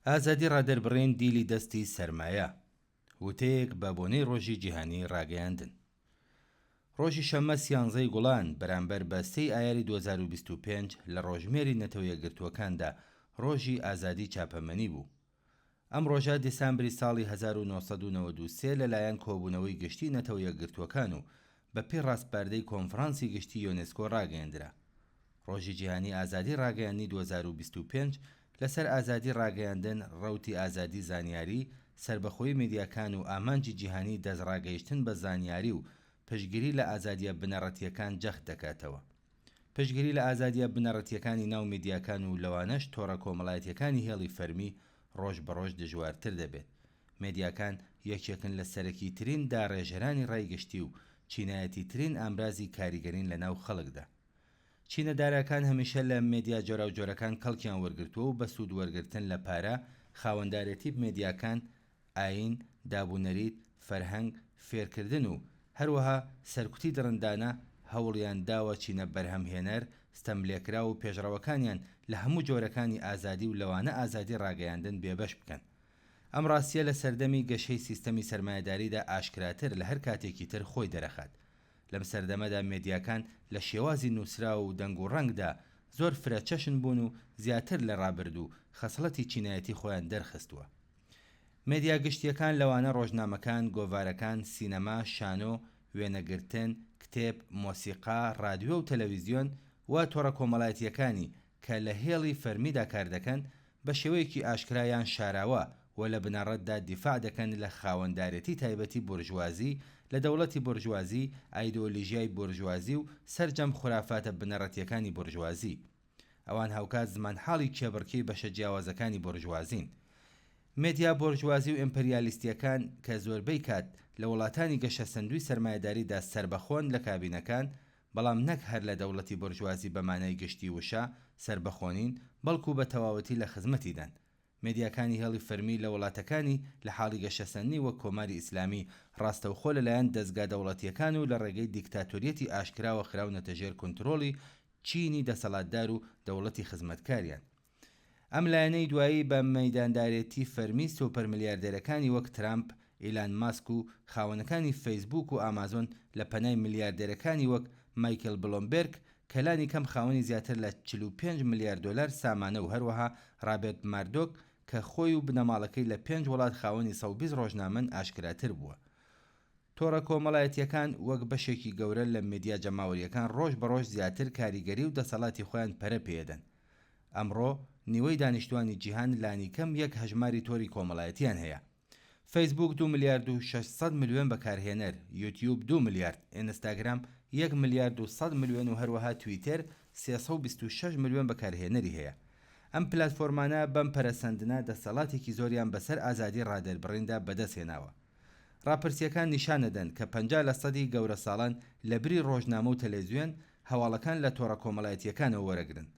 ئازادی ڕادەربڕین دیلی دەستی سەرمایە. وتەیەک بە بۆنەی ڕۆژی جیهانی ڕاگەیاندن. ڕۆژی شەممە سیانزەی گوڵان بەرامبەر بە سێی ئایاری 2025 لە ڕۆژمێری نەتەوە یەکگرتووەکاندا ڕۆژی ئازادی چاپەمەنی بوو. ئەم ڕۆژە دیسامبری ساڵی 1993 لەلایەن کۆبوونەوەی گشتی نەتەوە یەکگرتووەکان و بە پێی ڕاسپاردەی کۆنفرانسی گشتی یۆنسکۆ ڕاگەیەندرا. ڕۆژی جیهانی ئازادی ڕاگەیاندنی 2025 لەسەر ئازادی ڕاگەیاندن، ڕەوتی ئازادی زانیاری، سەربەخۆیی میدیاکان و ئامانجی جیهانی دەستڕاگەیشتن بە زانیاری و پشتگیری لە ئازادییە بنەڕەتییەکان جەخت دەکاتەوە. پشتگیری لە ئازادییە بنەڕەتییەکانی ناو میدیاکان و لەوانەش تۆڕە کۆمەڵایەتییەکانی هێڵی فەرمی ڕۆژ بە ڕۆژ دژوارتر دەبێت. مێدیاکان یەکێکن لە سەرەکیترین داڕێژەرانی ڕای گشتی و چینایەتیترین ئامرازی کاریگەرین لە ناو خەڵکدا. چینە داراکان هەمیشە لە مێدیا جۆراوجۆرەکان کەڵکیان وەرگرتووە و بە سوود وەرگرتن لە پارە، خاوەندارێتی مێدیاکان، ئایین، دابونەریت، فەرهەنگ، فێرکردن و هەروەها سەرکوتی دڕندانە هەوڵیان داوە چینە بەرهەمهێنەر، ستەملێکراو و پێشڕەوەکانیان لە هەموو جۆرەکانی ئازادی و لەوانە ئازادی ڕاگەیاندن بێبەش بکەن. ئەم ڕاستییە لە سەردەمی گەشەی سیستەمی سەرمایەداریدا ئاشکراتر لە هەر کاتێکی تر خۆی دەرەخات. لەم سەردەمەدا مێدیاکان لە شێوازی نووسراو و دەنگ و ڕەنگدا زۆر فرەچەشن بوون و زیاتر لە ڕابردوو خەسڵەتی چینایەتی خۆیان دەرخستووە. مێدیا گشتییەکان لەوانە ڕۆژنامەکان، گۆڤارەکان، سینەما، شانۆ، وێنەگرتن، کتێب، مۆسیقا، ڕادیۆ و تەلەویزیۆن و تۆڕە کۆمەڵایەتییەکانی کە لە هێڵی فەرمیدا کاردەکەن، بە شێوەیەکی ئاشکرا یان شاراوە و لە بنەڕەتدا دیفاع دەکەن لە خاوەندارێتی تایبەتی بۆرژوازی، لە دەوڵەتی بۆرژوازی، ئایدۆلیژیای بۆرژوازی و سەرجەم خورافاتە بنەڕەتییەکانی بۆرژوازی. ئەوان هاوکات زمانحاڵی کێبڕکێی بەشە جیاوازەکانی بۆرژوازین. مێدیا بۆرژوازی و ئیمپریالیستییەکان کە زۆربەی کات لە وڵاتانی گەشەسەندووی سەرمایەداریدا سەربەخۆن لە کابینەکان، بەڵام نەک هەر لە دەوڵەتی بۆرژوازی بە مانای گشتی وشە، سەربەخۆ نین، بەڵکو بە تەواوەتی لە خزمەتیدان. مێدیاکانی هێڵی فەرمی لە وڵاتەکانی لە حاڵی گەشەسەندنی وەک کۆماری ئیسلامی، ڕاستەوخۆ لە لایەن دەزگا دەوڵەتییەکان و لە ڕێگەی دیکتاتۆریەتی ئاشکراوە خراونەتە ژێر کونترۆڵی چینی دەسەڵاتدار و دەوڵەتی خزمەتکاریان. ئەم لایەنەی دوایی بە مەیداندارێتی فەرمی سۆپەر ملیاردێرەکانی وەک ترامپ، ئیلان ماسک و خاوەنەکانی فەیسبووک و ئامازۆن لە پەنای ملیاردێرەکانی وەک مایکل بلۆمبێرگ کە لانی کەم خاوەنی زیاتر لە 45 ملیار دۆلار سامانە و هەروەها ڕابێرت ماردۆک کە خۆی و بنەماڵەکەی لە پێنج وڵات خاوەنی 120 ڕۆژنامەن ئاشکراتر بووە. تۆڕە کۆمەڵایەتییەکان وەک بەشێکی گەورە لە مێدیا جەماوەرییەکان ڕۆژ بە ڕۆژ زیاتر کاریگەری و دەسەڵاتی خۆیان پەرە پێدەن. ئەمڕۆ نیوەی دانیشتوانی جیهان لانیکەم یەک هەژماری تۆری کۆمەڵایەتییان هەیە. فەیسبووک دوو ملیارد و 600 ملیۆن بەکارهێنەر، یوتیوب دوو ملیارد، ئینستاگرام یەک ملیارد و 100 ملیۆن و هەروەها تویتێر 326 ملیۆن بەکارهێنەری هەیە. ئەم پلاتفۆرمانە بەم پەرەسەندنە دەسەڵاتێکی زۆریان بەسەر ئازادی ڕادەربڕیندا بەدەستهێناوە. ڕاپرسییەکان نیشان ئەدەن کە 50 لە سەدی گەورەساڵان لەبری ڕۆژنامە و تەلەزیۆن، هەواڵەکان لە تۆڕە کۆمەڵایەتییەکانەوە وەرەگرن.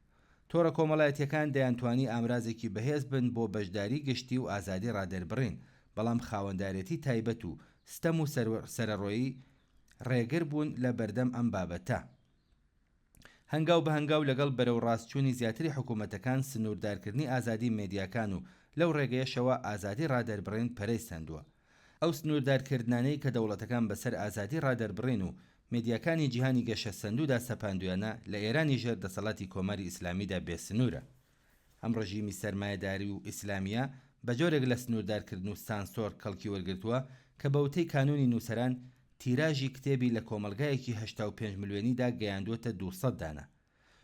تۆڕە کۆمەڵایەتییەکان دەیانتوانی ئامرازێکی بەهێز بن بۆ بەشداری گشتی و ئازادی ڕادەربڕین، بەڵام خاوەندارێتی تایبەت و ستەم و سەرەڕۆیی ڕێگر بوون لە بەردەم ئەم بابەتە. هەنگاو بە هەنگاو لەگەڵ بەرەو ڕاستچوونی زیاتری حکوومەتەکان سنووردارکردنی ئازادی مێدیاکان و لەو ڕێگەیەشەوە ئازادی ڕادەربڕین پەرەی سەندووە. ئەو سنووردارکردنانەی کە دەوڵەتەکان بەسەر ئازادی ڕادەربڕین و مێدیاکانی جیهانی گەشەسەندوودا سەپاندوویانە لە ئێرانی ژێر دەسەڵاتی کۆماری ئیسلامیدا بێ سنوورە. ئەم ڕژیمی سەرمایەداری و ئیسلامییە بە جۆرێک لە سنووردارکردن و سانسۆر کەڵکی وەرگرتووە کە بە وتەی کانوونی نووسەران تیراژی کتێبی لە کۆمەڵگایەکی 85 ملیۆنیدا گەیاندووەتە 200 دانە.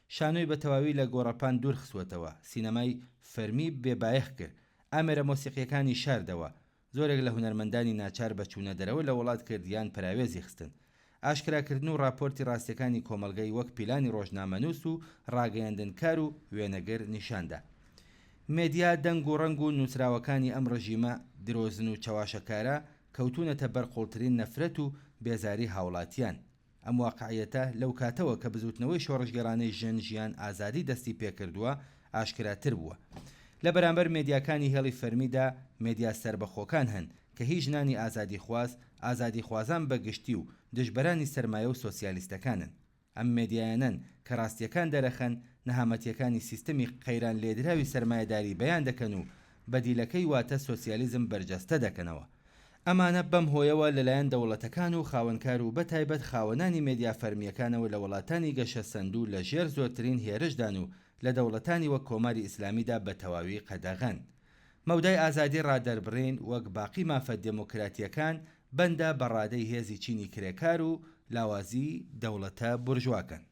شانۆی بە تەواوی لە گۆڕەپان دوور خستووەتەوە، سینەمای فەرمی بێ بایەخ کرد، ئامێرە مۆسیقییەکانی شاردەوە، زۆرێک لە هونەرمەندانی ناچار بە چوونە دەرەوە لە وڵات کرد یان پەراوێزی خستن. ئاشکراکردن و ڕاپۆرتی ڕاستیەکانی کۆمەڵگەی وەک پیلانی ڕۆژنامەنووس و ڕاگەیەندنکار و وێنەگر نیشان دا. مێدیا دەنگ و ڕەنگ و نووسراوەکانی ئەم ڕژیمە درۆزن و چەواشەکارە کەوتوونەتە بەر قوڵترین نەفرەت و بێزاری هاوڵاتیان. ئەم واقعیەتە لەو کاتەوە کە بزووتنەوەی شۆڕشگێڕانەی ژن، ژیان، ئازادی دەستی پێکردووە، ئاشکراتر بووە. لە بەرامبەر مێدیاکانی هێڵی فەرمیدا، مێدیا سەربەخۆکان هەن کە هی ژنانی ئازادیخواز، ئازادیخوازان بە گشتی و دژبەرانی سەرمایە و سۆسیالیستەکانن. ئەم مێدیایانەن کە ڕاستییەکان دەرەخەن، نەهامەتییەکانی سیستمی قەیرانلێدراوی سەرمایەداری بەیان دەکەن و بەدیلەکەی واتە سۆسیالیزم بەرجەستە دەکەنەوە. ئەمانە بەم هۆیەوە لەلایەن دەوڵەتەکان و خاوەنکار و بەتایبەت خاوەنانی مێدیا فەرمییەکانەوە لە وڵاتانی گەشەسەندوو لە ژێر زۆرترین هێرشدان و لە دەوڵەتانی وەک کۆماری ئیسلامیدا بە تەواوی قەدەغەن. مەودای ئازادی ڕادەربڕین وەک باقی مافە دێمۆکراتییەکان بەندە بە ڕادەی هێزی چینی کرێکار و لاوازیی دەوڵەتە بورژواکان.